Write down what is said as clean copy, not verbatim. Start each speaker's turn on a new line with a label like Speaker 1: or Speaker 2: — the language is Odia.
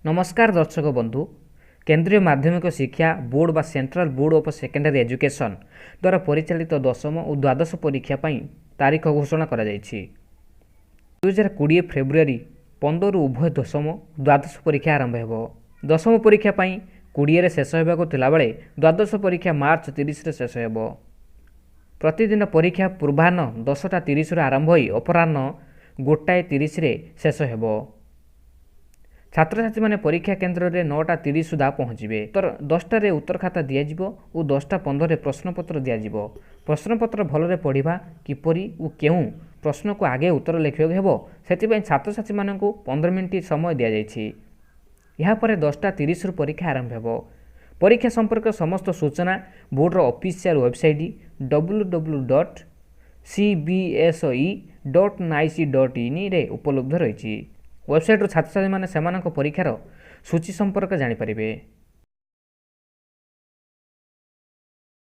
Speaker 1: ନମସ୍କାର ଦର୍ଶକ ବନ୍ଧୁ, କେନ୍ଦ୍ରୀୟ ମାଧ୍ୟମିକ ଶିକ୍ଷା ବୋର୍ଡ଼ ବା central board of secondary education ଦ୍ୱାରା ପରିଚାଳିତ ଦଶମ ଓ ଦ୍ୱାଦଶ ପରୀକ୍ଷା ପାଇଁ ତାରିଖ ଘୋଷଣା କରାଯାଇଛି। 2020 ଫେବୃଆରୀ 15ରୁ ଉଭୟ ଦଶମ ଦ୍ୱାଦଶ ପରୀକ୍ଷା ଆରମ୍ଭ ହେବ। ଦଶମ ପରୀକ୍ଷା ପାଇଁ 20ରେ ଶେଷ ହେବାକୁ ଥିଲାବେଳେ ଦ୍ୱାଦଶ ପରୀକ୍ଷା ମାର୍ଚ୍ଚ 30ରେ ଶେଷ ହେବ। ପ୍ରତିଦିନ ପରୀକ୍ଷା ପୂର୍ବାହ୍ନ 10ଟା 30ରୁ ଆରମ୍ଭ ହୋଇ ଅପରାହ୍ନ 1ଟା 30ରେ ଶେଷ ହେବ। ଛାତ୍ରଛାତ୍ରୀମାନେ ପରୀକ୍ଷା କେନ୍ଦ୍ରରେ 9ଟା 30 ସୁଦ୍ଧା ପହଞ୍ଚିବେ। 10ଟାରେ ଉତ୍ତର ଖାତା ଦିଆଯିବ ଓ 10ଟା 15ରେ ପ୍ରଶ୍ନପତ୍ର ଦିଆଯିବ। ପ୍ରଶ୍ନପତ୍ର ଭଲରେ ପଢ଼ିବା କିପରି ଓ କେଉଁ ପ୍ରଶ୍ନକୁ ଆଗେ ଉତ୍ତର ଲେଖିବାକୁ ହେବ, ସେଥିପାଇଁ ଛାତ୍ରଛାତ୍ରୀମାନଙ୍କୁ 15 ମିନିଟ୍ ସମୟ ଦିଆଯାଇଛି। ଏହାପରେ 10ଟା 30ରୁ ପରୀକ୍ଷା ଆରମ୍ଭ ହେବ। ପରୀକ୍ଷା ସମ୍ପର୍କରେ ସମସ୍ତ ସୂଚନା ବୋର୍ଡ଼ର ଅଫିସିଆଲ ୱେବସାଇଟ୍ ww.cbse.nic.inରେ ଉପଲବ୍ଧ ରହିଛି। ୱେବସାଇଟ୍ରୁ ଛାତ୍ରଛାତ୍ରୀମାନେ ସେମାନଙ୍କ ପରୀକ୍ଷାର ସୂଚୀ ସମ୍ପର୍କରେ ଜାଣିପାରିବେ।